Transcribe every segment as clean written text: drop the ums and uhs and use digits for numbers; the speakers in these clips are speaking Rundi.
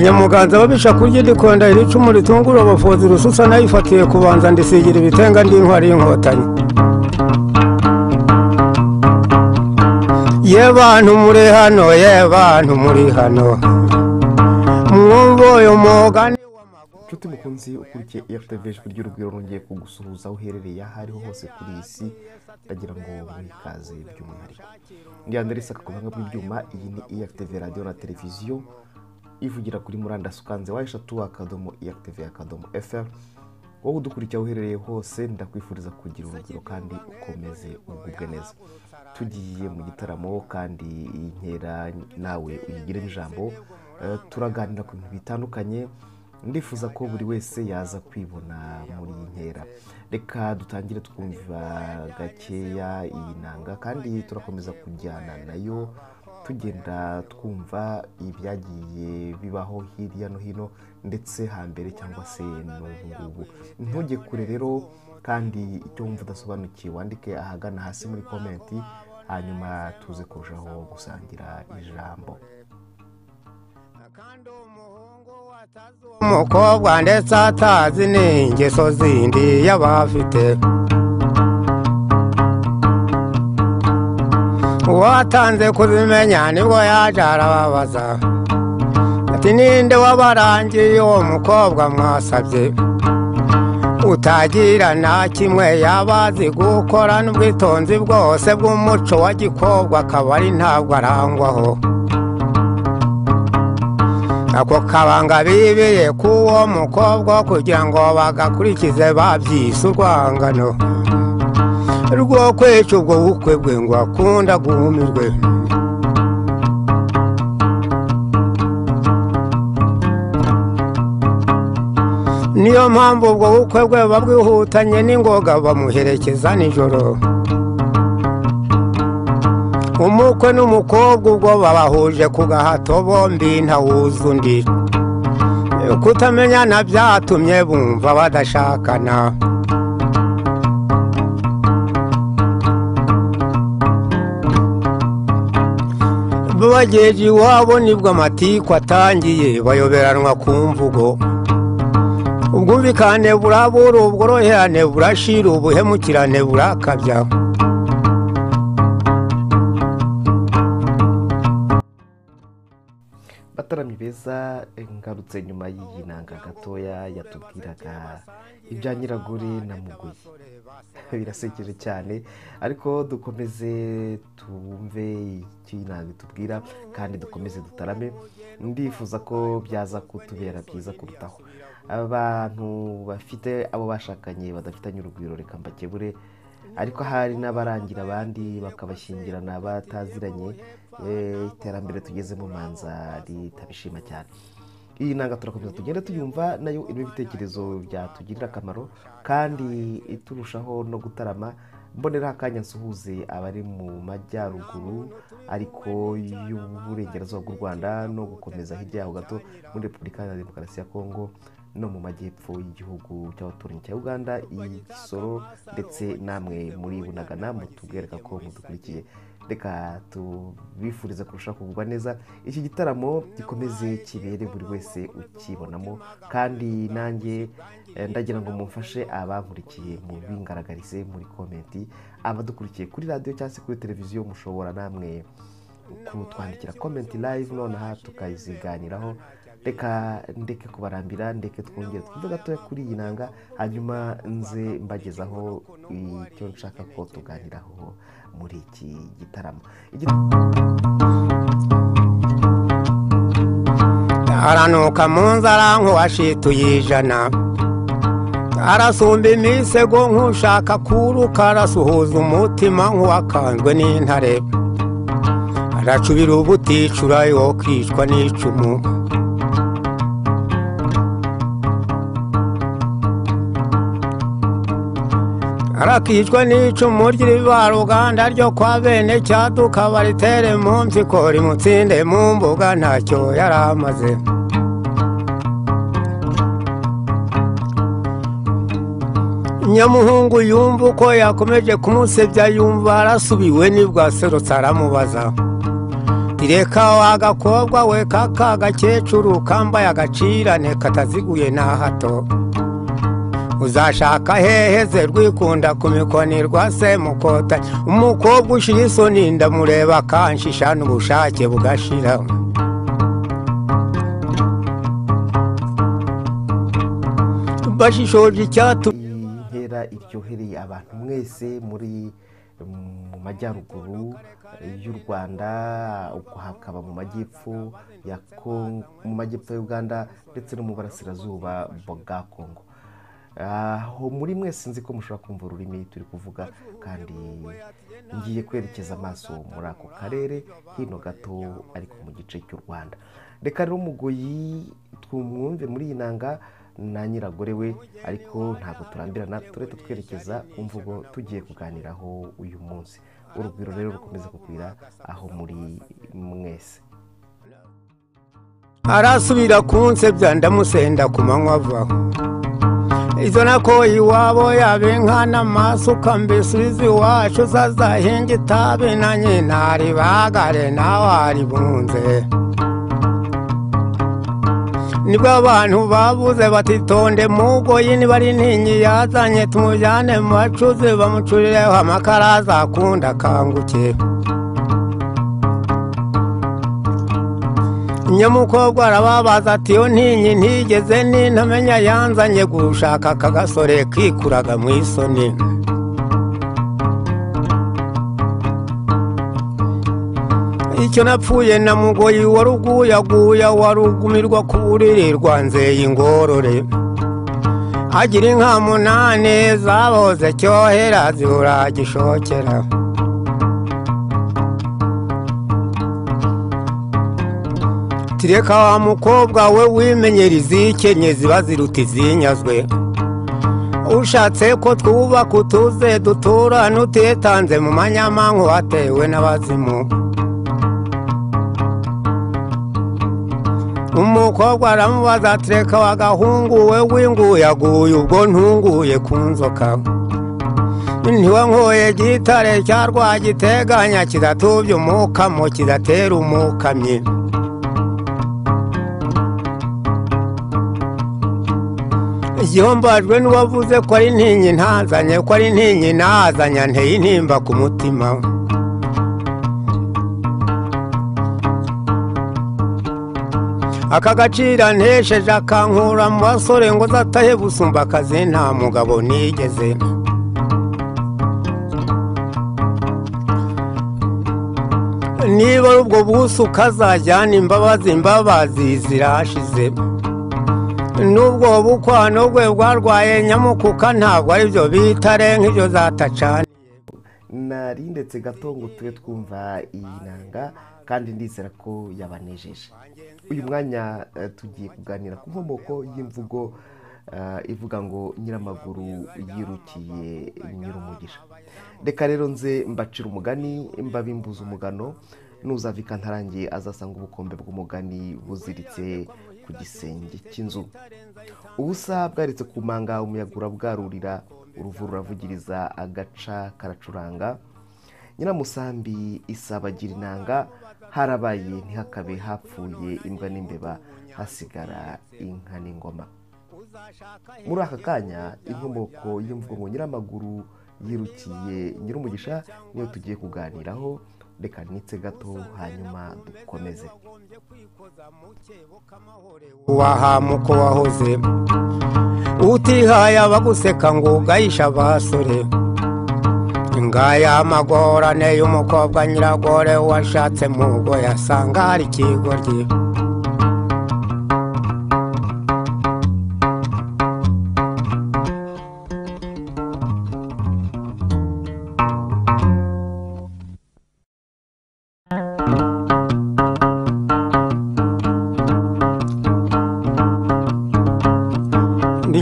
Nyamuganza babisha kurya idikonda iricumu ritungura abafozi rususa nayifatiye kubanza ndisigira ibitenga ndi intwari y'inkotanyi. Ye bantu muri hano, ye bantu muri hano, mwumva uyu mugani. Nshuti mukunzi ukurikiye RTV Ijwi ry'Urugwiro, nongeye kugusuhuza aho uherereye aho ariho hose kuri iyi si, ndagira ngo mwikaze by'umwihariko. Ndi André Saka ku buhanga bw'ibyuma, iyi ni RTV radio na televiziyo ivugira kuri murandasi ukanze w3.irtv.fr. Wowe udukurikiye aho uherereye hose, ndakwifuriza kugira urugwiro kandi ukomeze ugubwe neza. Tugiye mu gitaramo kandi iyi nkera nawe uyigiremo ijambo, turaganira ku bintu bitandukanye. Ndifuza ko buri wese yaza kwibona muri iyi nkera. Reka dutangire twumva gakeya iyi nanga, kandi turakomeza kujyana nayo tugenda twumva ibyagiye bibaho hirya no hino ndetse hambere cyangwa se n'ubu ngubu. Ntujye kure rero, kandi icyo wumva udasobanukiwe wandike ahagana hasi muri komenti, hanyuma tuze kurushaho gusangira ijambo. Umukobwa ndetse atazi n'ingeso zindi y'abafite, uwatanze kuzimenya nibwo yaje arababaza ati ninde wabarangiye uwo mukobwa mwasabye? Utagira na kimwe yabazi gukora n'ubwitonzi bwose bw'umuco wa gikobwa akaba ari ntabwo arangwaho. Ako kabanga bibiye k'uwo mukobwa kugira ngo bagakurikize babyise urwangano rwo kwica ubwo bukwe bwe ngo akunda guhumirwe. Niyo mpamvu ubwo bukwe bwe babwihutanye n'ingoga bamuherekeza nijoro. Umukwe n'umukobwa ubwo babahuje ku gahato bombi ntawuzi undi. Kutamenyana byatumye bumva badashakana. Bageje iwabo nibwo amatiku atangiye, bayoberanwa ku mvugo. Ubwumvikane burabura, ubworoherane burashira, ubuhemukirane burakabya. Bataramyi beza, ngarutse nyuma y'iyi nanga gatoya yatubwiraga ibya Nyiragore na Mugoyi. Birasekeje cyane, ariko dukomeze twumve icyo inanga itubwira kandi dukomeze dutarame. Ndifuza ko byaza kutubera byiza kurutaho. Abantu bafite abo bashakanye badafitanye urugwiro reka mbakebure, ariko hari n'abarangira abandi bakabashyingirana bataziranye. Iterambere tugeze mu manza ritabishima cyane. Iyi nanga turakomeza tugende tuyumva, nayo irimo ibitekerezo byatugirira akamaro kandi iturushaho no gutarama. Mbonera akanya nsuhuze abari mu majyaruguru ariko y'uburengerazuba bw'u Rwanda no gukomeza hirya yaho gato muri Repubulika ya Demokarasi ya Kongo no mu majyepfo y'igihugu cy'abaturanyi cya Uganda, Igisoro, ndetse namwe muri Bunagana mutubwereka ko mudukurikiye. Reka tubifurize kurushaho kugubwa neza, iki gitaramo gikomeze kibere buri wese ukibonamo, kandi nanjye ndagira ngo mumfashe abankurikiye mubingaragarize muri komenti. Abadukurikiye kuri radio cyangwa se kuri televiziyo mushobora namwe kutwandikira komenti live nonaha tukaziganiraho. Reka ndeke kubarambira, ndeke twongere twumve gatoya kuri iyi nanga, hanyuma nze mbagezaho icyo nshaka ko tuganiraho muri iki gitaramo. Aranuka mu nzara nk'uwashituye ijana, arasumba imisego nk'ushaka kuruka, arasuhuza umutima nk'uwakanzwe n'intare, aracubira ubuticura yokicwa n'icumu. Arakicwa n'icumu ry'ivaruganda ryo kwa bene Cyaduka, baritere mu mpyiko rimutsinde mu mbuga ntacyo yaramaze. Nyamuhungu yumva uko yakomeje kumusebya, yumva arasubiwe nibwo aserutse aramubaza Tireka wagakobwa we kaka gakecuru kambaye agacirane kataziguye na hato. Uzashaka hehe rwikunda ku mikoni rwa se mukota. Umukobwa ushira isoni ndamureba kanshisha n'ubushake bugashira. Bashishoje icyatu inkera iryohereye abantu mwese muri mu majyaruguru y'u Rwanda, ubwo hakaba mu majyepfo ya Kongo, mu majyepfo ya Uganda ndetse no mu burasirazuba bwa Kongo. Aho muri mwese nzi ko mushobora kumva ururimi turi kuvuga, kandi ngiye kwerekeza amaso muri ako karere hino gato ariko mu gice cy'u Rwanda. Reka rero Mugoyi twumwumve muri iyi nanga na Nyiragore we, ariko ntabwo turambirana, tureta twerekeza ku mvugo tugiye kuganiraho uyu munsi. Urugwiro rero rukomeza kukwira aho muri mwese. Arasubira kunsebya ndamusenda ku manywa avaho. Izo nako iwabo yabe inka n'amasuka mbisubize iwacu zazahinga itabi na nyina aribagare nawe aribunze. Nibwo abantu babuze batitonde Mugoyi niba ari intinyi yazanye tumujyane mu bacuzi bamucurireho amakara azakunda akanguke. Nyamukobwa arababaza ati yo ntinyi ntigeze nintamenya yanzanye gushaka aka gasore kikuraga mu isoni. Icyo napfuye na Mugoyi waruguyaguya warugumirwa ku buriri rwanzeye ingorore. Agira inka 8 zaboze cyohera zibura gishokera. Tireka wa mukobwa we wimenyera izikenye ziba ziruta izinyazwe. Ushatse ko twubaka utuze dutura nutitanze mu manyamanku watewe n'abazimu. Umukobwa aramubaza ati reka wagahungu we winguyaguye ubwo ntunguye ku nzoka. Ntiwankoye gitare cya Rwagiteganya kidatubye umukamo kidatera umukamyi. Igihombajwe n'uwavuze ko ari intinyi ntazanye, ko ari intinyi nazanye nteye intimba ku mutima. Aka gacira ntesheje akankura mu basore ngo zatahe busumba akazi nta mugabo nigeze. Niba ari ubwo busu kazajyana imbabazi, imbabazi zirashize. Nubwo bukwano bwe bwarwaye nyamukuka ntabwo aribyo bitare nk'ibyo zatacaniye. Nari ndetse gato ngo tube twumva iyi nanga, kandi ndizera ko yabanejeje. Uyu mwanya tugiye kuganira ku nkomoko y'imvugo ivuga ngo nyiramaguru yirukiye nyirumugisha. Reka rero nze mbacira umugani mbabimbuza umugano, nuzavika ntarangiye azasanga ubukombe bw'umugani buziritse ku gisenge cy'inzu. Ubusa bwaretse ku manga, umuyaga urabwarurira, uruvu ruravugiriza, agaca karacuranga. Nyiramusambi isabagira inanga, harabaye ntihakabe hapfuye imbwa n'imbeba, hasigara inka n'ingoma. Muri aka kanya inkomoko y'imvugo ngo nyiramaguru yirukiye nyirumugisha niyo tugiye kuganiraho. Reka nitse gato hanyuma dukomeze. Wahamuko wahoze utihaye abaguseka ngo ugayisha abasore. Ngaya amagorane y'umukobwa Nyiragore washatse mugo yasanga ari ikigoryi.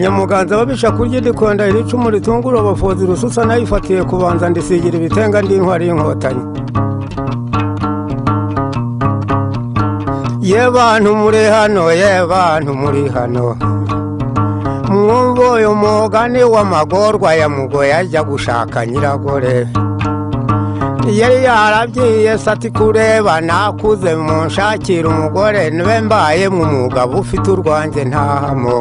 Nyamuganza babisha kurya idikonda iricumu ritungura abafozi rususa nayifatiye kubanza ndisigira ibitenga ndi intwari y'inkotanyi. Ye bantu muri hano, ye bantu muri hano, mwumva uyu mugani w'amagorwa ya Mugoyi ajya gushaka Nyiragore. Yari yarabyiye sati kureba nakuze munshakira umugore nibe mbaye mu mugabo ufite urwanjye ntahamo.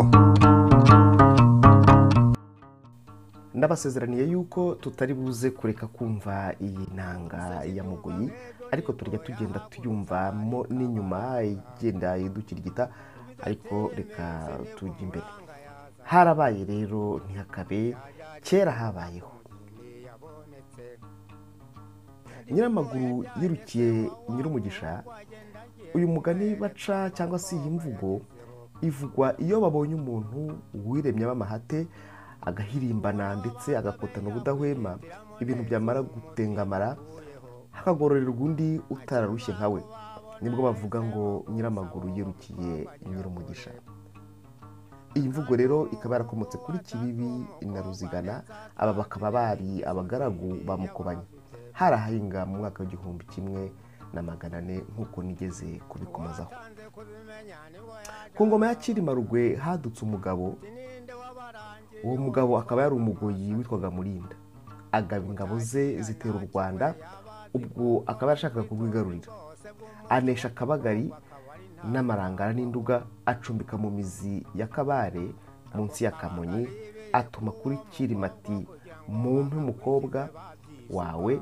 Ndabasezeraniye yuko tutari buze kureka kumva iyi nanga ya Mugoyi, ariko turya tugenda tuyumvamo n'inyuma igenda idukirigita, ariko reka tujye imbere. Harabaye rero ntihakabe, kera habayeho. Nyiramaguru yirukiye Nyirumugisha. Uyu mugani baca cyangwa se iyi mvugo ivugwa iyo babonye umuntu wiremye amahate agahirimbana ndetse agakotana ubudahwema, ibintu byamara gutengamara hakagororerwa undi utararushye nkawe, nibwo bavuga ngo Nyiramaguru yirukiye Nyirumugisha. Iyi mvugo rero ikaba yarakomotse kuri Kibibi na Ruzigana, aba bakaba bari abagaragu ba Mukobanya. Harahinga mu mwaka w'1400 nk'uko nigeze kubikomozaho. Ku ngoma ya Cyilima Rugwe hadutse umugabo. Uwo mugabo akaba yari umugoyi witwaga Murinda. Agaba ingabo ze zitera u Rwanda, ubwo akaba yarashakaga kurwigarurira. Anesha Kabagari n'Amarangara n'Induga, acumbika mu mizi ya Kabare munsi ya Kamonyi, atuma kuri Cyilima ati mumpe umukobwa wawe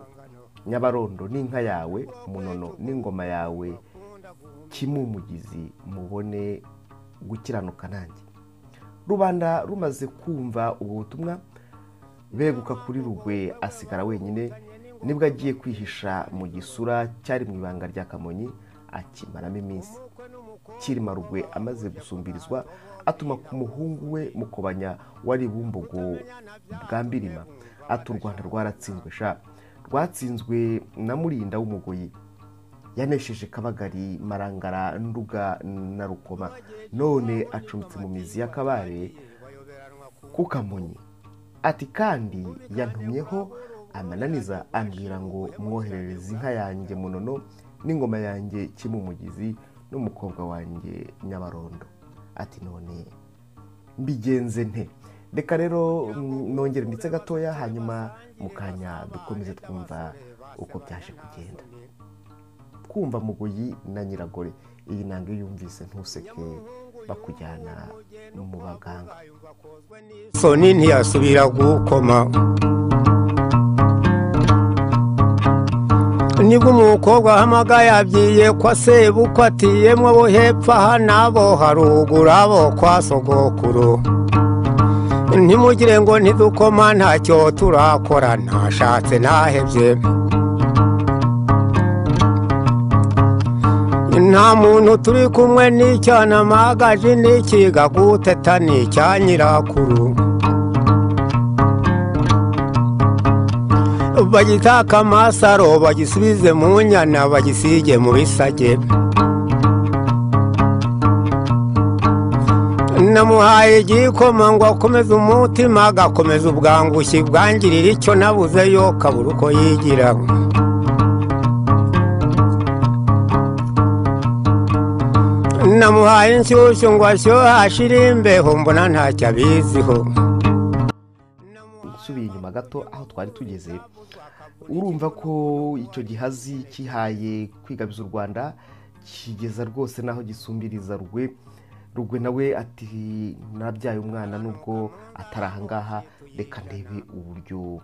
Nyabarondo n'inka yawe Munono n'ingoma yawe Kimumugizi, mubone gukiranuka nanjye. Rubanda rumaze kumva ubu butumwa beguka kuri Rugwe, asigara wenyine. Nibwo agiye kwihisha mu gisura cyari mu ibanga rya Kamonyi, akimaramo iminsi. Cyilima Rugwe amaze gusumbirizwa atuma ku muhungu we Mukobanya wari Bumbogo bwa Mbirima, ati u Rwanda rwaratsinzwe sha, rwatsinzwe na Murinda w'Umugoyi, yanesheje Kabagari, Marangara, Nduga na Rukoma, none acumbitse mu mizi ya Kabare ku Kamonyi. Ati kandi yantumyeho amananiza ambwira ngo mwoherereze inka yanjye Munono n'ingoma yanjye Kimumugizi n'umukobwa wanjye Nyabarondo. Ati none mbigenze nte? Reka rero nongere nditse gatoya, hanyuma mukanya dukomeze twumva uko byaje kugenda. Kumva Mugoyi na Nyiragore, iyi nanga yumvise ntuseke bakujyana mu baganga. Soni ntiyasubira gukoma. Nibwo umukobwa ahamagaye abyiye kwa sebukwe ati yemwe bo hepfo aha nabo haruguru abo kwa sogokuru, ntimugire ngo ntidukoma ntacyo turakora, ntashatse nahebye. Nta muntu turi kumwe n'icyana magaji n'ikiga guteta n'icya nyirakuru, bagitaka amasaro bagisubize mu nyana bagisige mu bisage. Namuhaye igikoma ngo akomeze umutima, agakomeza ubwangushyi bwangirira icyo nabuze yo kabura uko yigira. Namuhaye inshyushyu ngo ashyuhe ashire imbeho, mbona ntacyo abiziho. Nsubiye inyuma gato aho twari tugeze, urumva ko icyo gihazi kihaye kwigabiza u Rwanda kigeza rwose naho gisumbiriza Rugwe. Rugwe nawe ati nabyaye umwana nubwo atari aha ngaha, reka ndebe uburyo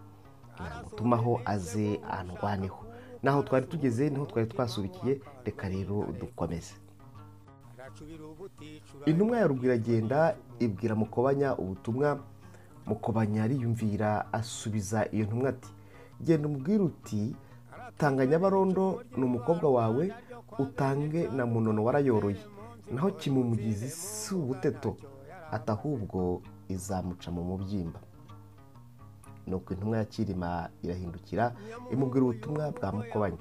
namutumaho aze andwaneho. Naho twari tugeze niho twari twasubikiye, reka rero dukomeze. Intumwa ya Rugwe iragenda ibwira Mukobanya ubutumwa. Mukobanya ariyumvira asubiza iyo ntumwa ati genda umubwire uti tanga Nyabarondo ni umukobwa wawe, utange na Munono warayoroye, naho Kimumugizi si ubuteto, ati ahubwo izamuca mu mubyimba. Nuko intumwa ya Cyilima irahindukira imubwira ubutumwa bwa Mukobanya.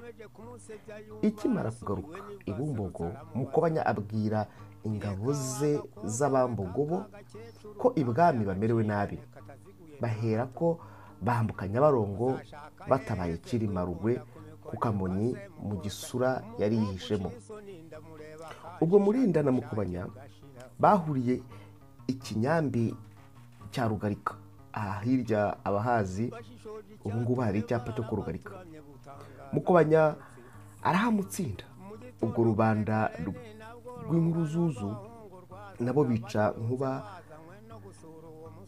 Ikimara kugaruka i Bumbogo, Mukobanya abwira ingabo ze z'Abambogo ko ibwami bamerewe nabi, bahera ko bambuka Nyabarongo batabaye Cyilima Rugwe ku Kamonyi mu gisura yari yihishemo. Ubwo Murinda na Mukobanya bahuriye ikinyambi cya Rugarika, aha hirya abahazi Ubu ngubu hari icyapa cyo kurugarika. Mukobanya arahamutsinda. Ubwo rubanda rw'inkuruzuzu nabo bica Nkuba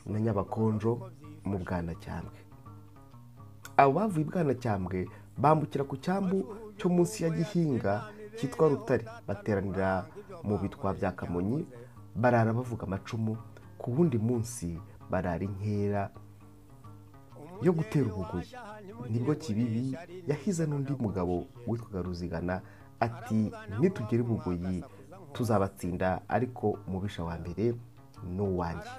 na Nyabakonjo mu Bwanacyambwe. Abo bavuye Bwanacyambwe bambukira ku cyambu cyo munsi ya Gihinga cyitwa Rutare, bateranira mu bitwa bya Kamonyi, barara bavuga amacumu. Ku wundi munsi barara inkera yo gutera ubugoyi. Nibwo Kibibi yahize n'undi mugabo witwaga Ruzigana ati nitugera ubugoyi tuzabatsinda, ariko umubisha wa mbere ni uwanjye.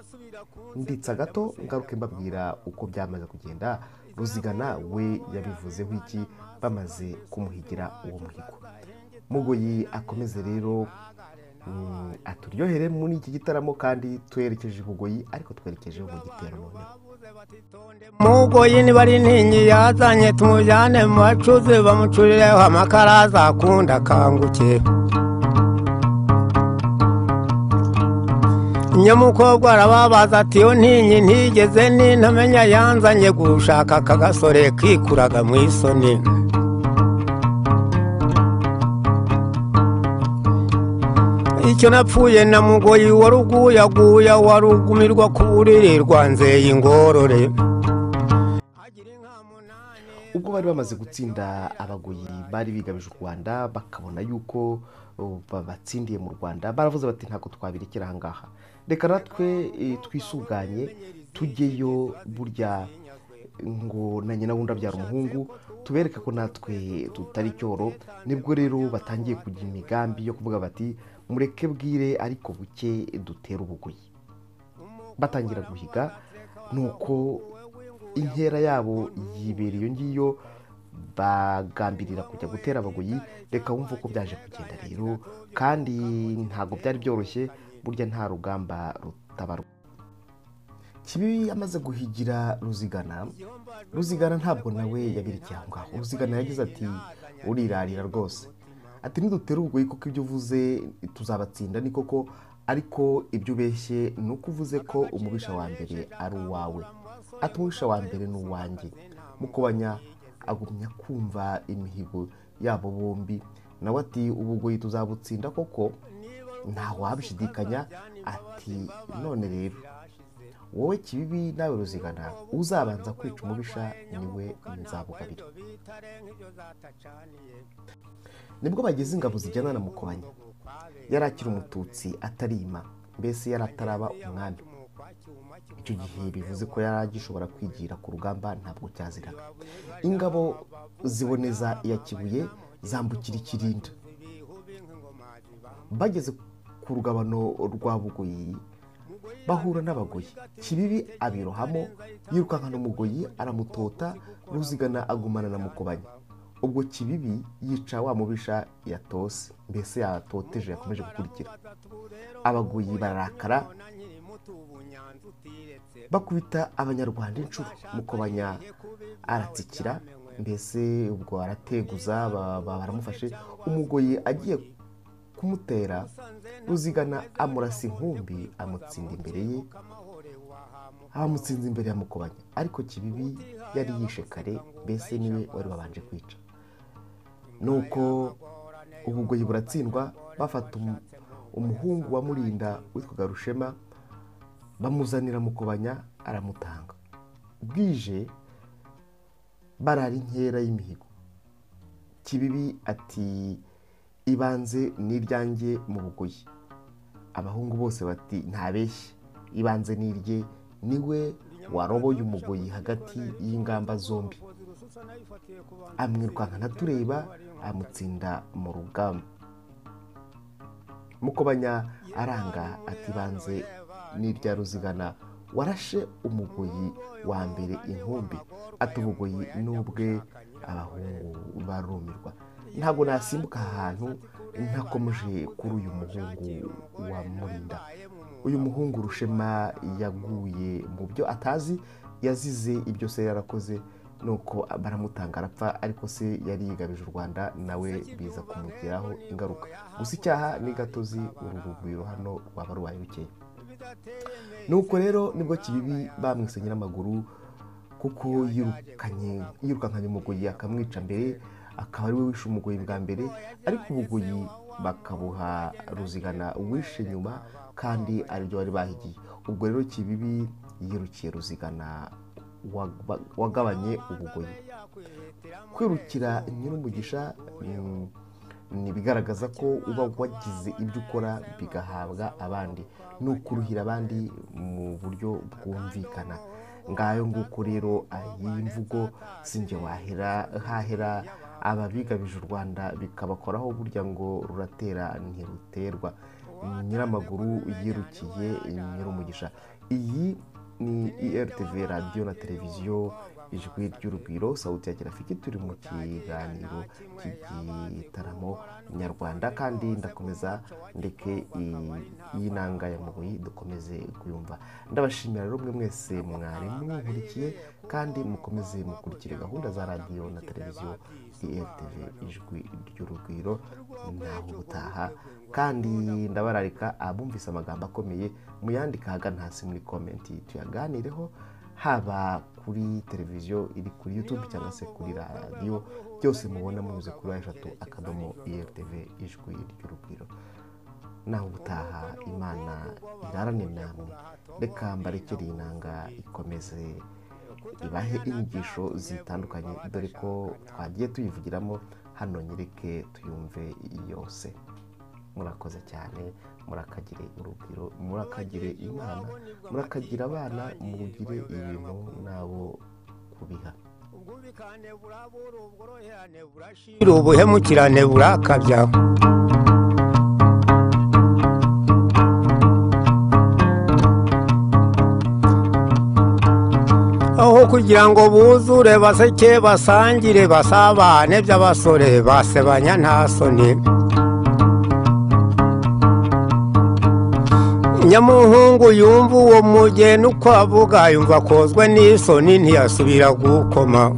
Nditsa gato ngaruke mbabwira uko byamaze kugenda. Ruzigana we yabivuzeho iki bamaze kumuhigira uwo muhigo. Mugoyi akomeze rero aturyohere muri iki gitaramo, kandi twerekeje Bugoyi, ariko twerekeje mu gitero noneho. Mugoyi niba ari intinyi yazanye tumujyane mu bacuzi bamucurireho amakara azakunda akanguke. Nyamukobwa arababaza ati iyo ntinyi ntigeze nintamenya yanzanye gushaka aka gasore kikuraga mu isoni. Icyo napfuye na Mugoyi waruguyaguya warugumirwa ku buriri rwanzeye ingorore. Ubwo bari bamaze gutsinda abagoyi bari bigabije u Rwanda, bakabona yuko babatsindiye mu Rwanda, baravuze bati ntabwo twabirekera aha ngaha, reka natwe twisuganye tujyeyo, burya ngo na nyina wundi abyara umuhungu, tubereke ko natwe tutari cyoro. Nibwo rero batangiye kugira imigambi yo kuvuga bati mureke bwire ariko buke dutera ubugoyi. Batangira guhiga, nuko inkera yabo yibera iyo ngiyo, bagambirira kujya gutera abagoyi. Reka wumve uko byaje kugenda rero, kandi ntabwo byari byoroshye, burya nta rugamba rutabarwa. Kibibi amaze guhigira Ruzigana, Ruzigana ntabwo nawe yabirekeye aho ngaho. Ruzigana yagize ati urirarira rwose, ati nidutera ubugoyi kuko ibyo uvuze tuzabatsinda ni koko, ariko ibyo ubeshye ni uko uvuze ko umubisha wa mbere ari uwawe, ati umubisha wa mbere ni uwanjye. Mukobanya agumya kumva imihigo yabo bombi, nawe ati ubugoyi tuzabutsinda koko ntawe wabishidikanya. Ati none rero wowe Kibibi nawe Ruzigana, uzabanza kwica umubisha niwe nzabugabira. Nibwo bageze ingabo zijyana na Mukobanya. Yari akiri umututsi atarima, mbese yari ataraba umwami. Icyo gihe bivuze ko yari agishobora kwigira ku rugamba, ntabwo cyaziraga. Ingabo ziboneza iya Kibuye zambukira Ikirinda. Bageze ku rugabano rwa Bugoyi bahura n'abagoyi. Kibibi abirohamo yirukankana umugoyi aramutota, Ruzigana agumana na Mukobanya. Ubwo Kibibi yica wa mubisha yatose, mbese yatoteje yakomeje gukurikira. Abagoyi bararakara bakubita abanyarwanda inshuro. Mukobanya aratsikira, mbese ubwo arateguza, baramufashe. Umugoyi agiye kumutera, Ruzigana amurasa inkumbi amutsinda imbere ye, amutsinze imbere ya Mukobanya. Ariko Kibibi yari yishe kare, mbese niwe wari wabanje kwica. Nuko ubugoyi buratsindwa, bafata umuhungu wa Murinda witwaga Rushema, bamuzanira Mukobanya aramutanga. Bwije barara inkera y'imihigo. Kibibi ati ibanze n'iryanjye mu bugoyi. Abahungu bose bati ntabeshye, ibanze n'irye, niwe waroboye umugoyi hagati y'ingamba zombi. Amwirukankana tureba, amutsinda mu rugamba. Mukobanya aranga ati banze n'irya Ruzigana warashe umugoyi wa mbere inkumbi, ati ubugoyi n'ubwe. Abahungu barumirwa. Ntabwo nasimbuka ahantu ntakomeje kuri uyu muhungu wa Murinda. Uyu muhungu Rushema yaguye mu byo atazi, yazize ibyo se yarakoze, nuko baramutanga arapfa, ariko se yari yigabije u Rwanda, nawe biza kumugiraho ingaruka. Gusa icyaha ni gatozi, uru rugwiro hano rwaba rubaye rukeye. Nuko rero nibwo Kibibi bamwise Nyiramaguru, kuko yirukankanye Umugoyi akamwica mbere, akaba ari we wishe Umugoyi bwa mbere, ariko Ubugoyi bakabuha Ruzigana wishe nyuma kandi aribyo bari bahigiye. Ubwo rero Kibibi yirukiye Ruzigana wagabanye Ubugoyi. Kwirukira Nyirumugisha ni bigaragaza ko uba wagize ibyo ukora bigahabwa abandi, ni ukuruhira abandi mu buryo bwumvikana. Ngayo nguko rero iyi mvugo sinjye wahera hahera ababigabije u Rwanda bikabakoraho, burya ngo ruratera ntiruterwa. Nyiramaguru yirukiye Nyirumugisha. Iyi ni IRTV radiyo na televiziyo Ijwi ry'Urugwiro, sauti ya Kirafiki. Turi mu kiganiro cy'igitaramo nyarwanda, kandi ndakomeza ndeke iyi nanga ya Mugoyi dukomeze kuyumva. Ndabashimira rero mwe mwese mwari munkurikiye, kandi mukomeze mukurikire gahunda za radiyo na televiziyo IRTV Ijwi ry'Urugwiro. Naho ubutaha, kandi ndabararika abumvise amagambo akomeye muyandika ahagana hasi muri komenti tuyaganireho, haba kuri televiziyo iri kuri YouTube cyangwa se kuri radiyo, byose mubona munyuze kuri 3 IRTV Ijwi ry'Urugwiro. Naho ubutaha, Imana irarane namwe. Reka mbarekere inanga ikomeze ibahe inyigisho zitandukanye, dore ko twagiye tuyivugiramo hano, nyereke tuyumve yose. Murakoze cyane, murakagire urugwiro, murakagire Imana, murakagira abana, mugire ibintu nabo kubiha. Ubuhemukirane burakabya. Aho kugira ngo buzure baseke basangire basabane by'abasore basebanya nta soni. Nyamuhungu yumva uwo mugeni uko avuga, yumva akozwe n'isoni ntiyasubira gukoma.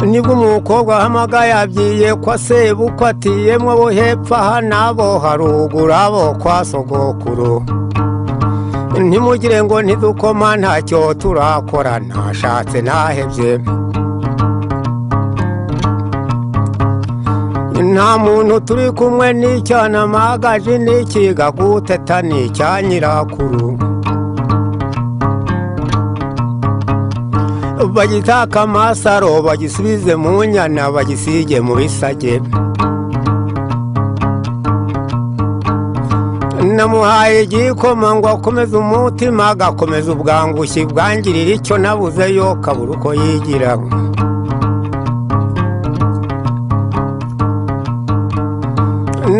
Nibwo umukobwa ahamagaye abyiye kwa sebukwe ati yemwe abo hepfo aha n'abo haruguru abo kwa sogokuru, ntimugire ngo ntidukoma ntacyo turakora, ntashatse nahebye. Nta muntu turi kumwe n'icyana magaji n'ikiga guteta n'icya nyirakuru. Bagitaka amasaro bagisubize mu nyana bagisige mu bisage. Namuhaye igikoma ngo akomeze umutima, agakomeza ubwangushyi bwangirira icyo nabuzeyo kabura uko yigira.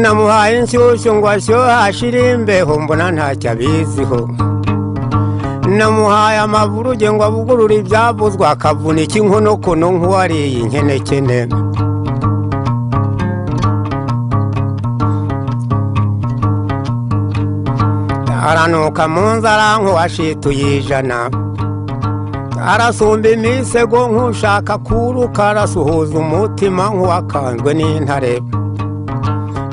Namuhaye inshyushyu ngo ashyuhe ashire imbeho, mbona ntacyo abiziho. Namuhaye amavuruge ngo avugurure ibyavuzwe, akavunika inkonokono nk'uwariye inkenekene. Aranuka mu nzara nk'uwashituye ijana, arasumba imisego nk'ushaka kuruka, arasuhuza umutima nk'uwakanzwe n'intare,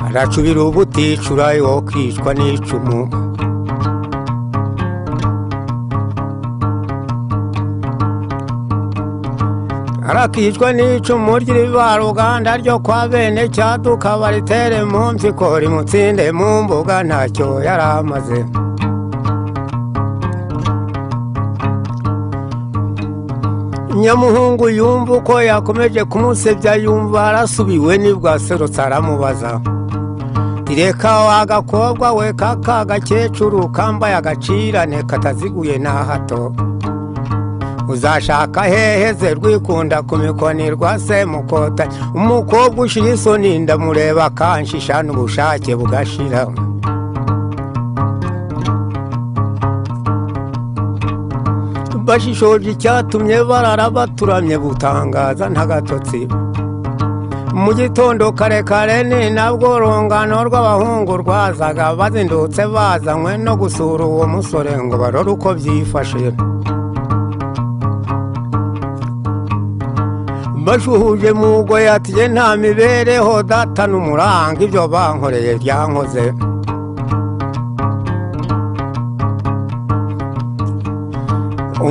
aracubira ubuticura yo kwicwa n'icumu. Arakicwa n'icumu ry'ivaruganda ryo kwa bene Cyaduka, baritere mu mpyiko rimutsinde mu mbuga ntacyo yaramaze. Nyamuhungu yumva uko yakomeje kumusebya, yumva arasubiwe, nibwo aserutse aramubaza reka wa gakobwa we kaka gakecuru kambaye agacirane kataziguye na hato, uzashaka hehe ze rwikunda ku mikoni rwa Semukota? Umukobwa ushira isoni ndamureba kanshisha n'ubushake bugashira. Bashishoje icyatumye barara baturamye butangaza ntagatotsi. Mu gitondo kare kare ni nabwo urungano rw'abahungu rwazaga bazindutse bazanywe no gusura uwo musore ngo barore uko byifashe. Bashuhuje Mugoyi ati jye nta mibereho data n'umuranga, ibyo bankoreye byankoze.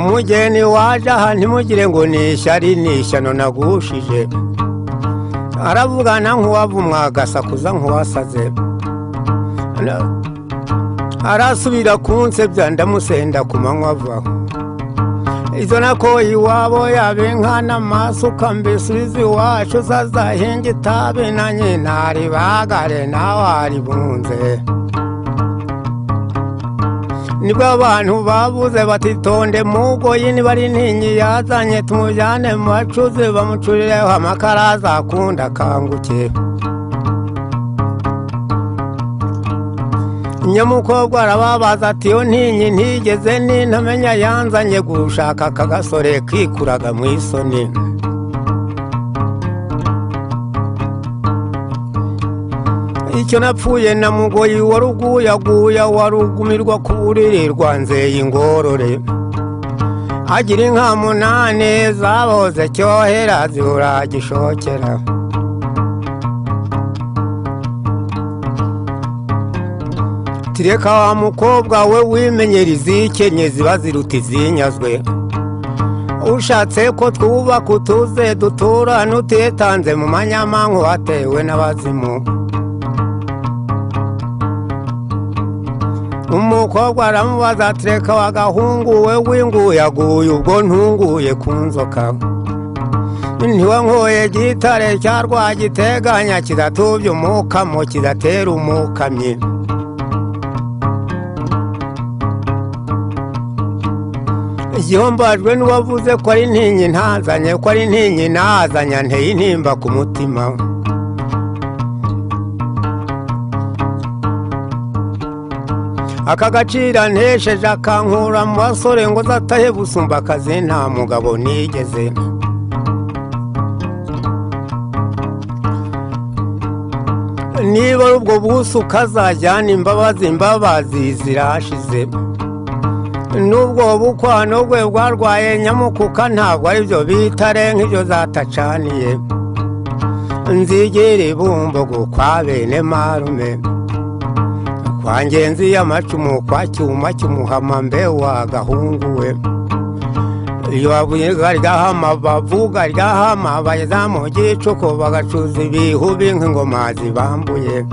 Umugeni waje aha ntimugire ngo ni ishyari ni ishyano nagushije. Aravugana nk'uwavumwa agasakuza nk'uwasaze. Arasubira kunsebya ndamusenda ku manywa avaho. Izo nako iwabo yaba inka n'amasuka mbisubize iwacu zazahinga itabi na nyina aribagare nawe aribunze. Nibwo abantu babuze batitonde Mugoyi niba ari intinyi yazanye tumujyane mu bacuzi bamucurireho amakara azakunda akanguke. Nyamukobwa arababaza ati iyo ntinyi ntigeze nintamenya yanzanye gushaka aka gasore kikuraga mu isoni. Icyo napfuye na Mugoyi waruguyaguya warugumirwa ku buriri rwanzeye ingorore. Agira inka 8 zaboze cyohera zibura gishokera. Tireka wa mukobwa we wimenyera izikenye ziba ziruta izinyazwe. Ushatse ko twubaka utuze dutura nutitanze mu manyamanku watewe n'abazimu. Umukobwa aramubaza ati reka wa gahungu we winguyaguye ubwo ntunguye ku nzoka. Ntiwankoye gitare cya Rwagiteganya kidatubya umukamo kidatera umukamyi. Igihombajwe n'uwavuze ko ari intinyi ntazanye ko ari intinyi nazanye nteye intimba ku mutima. Aka gacira ntesheje akankura mu basore ngo zatahe busumba akazi nta mugabo nigeze. Niba ari ubwo busu kazajyana imbabazi imbabazi zirashize. Nubwo bukwano bwe bwarwaye nyamukuka ntabwo aribyo bitare nk'ibyo zatacaniye. Nzigire ibumbogo kwa bene marume kwa ngenzi y'amacumu kwa cyuma cy'umuhama mbe wa gahungu we. Iyo bavuye ryahama bavuga ryahama bageza mu gicuku bagacuza ibihubi nk'ingoma zibambuye.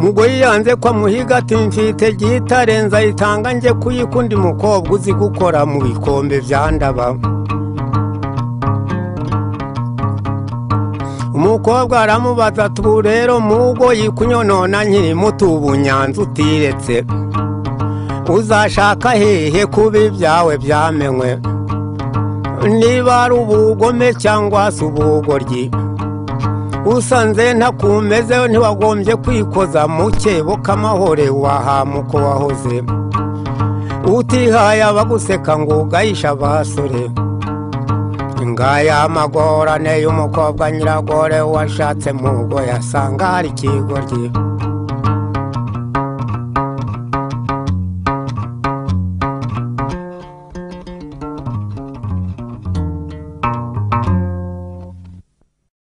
Mugoyi yanze kwa muhiga ati mfite gitare nzayitanga nje kuyikundi mukobwa uzi gukora mu bikombe bya Ndaba. Umukobwa aramubaza ati ubu rero Mugoyi kunyonona nkiri muto ubu nyanza utiretse uzashaka hehe kuba ibyawe byamenywe? Niba ari ubugome cyangwa se ubugoryi usanze ntakumezeho ntiwagombye kwikoza mu kebo k'amahore wahamuko wahoze. Utihaye abaguseka ngo ugayishe abasore. Ngaya amagorane y'umukobwa nyiragore washatse Mugoyi asanga ari ikigoryi.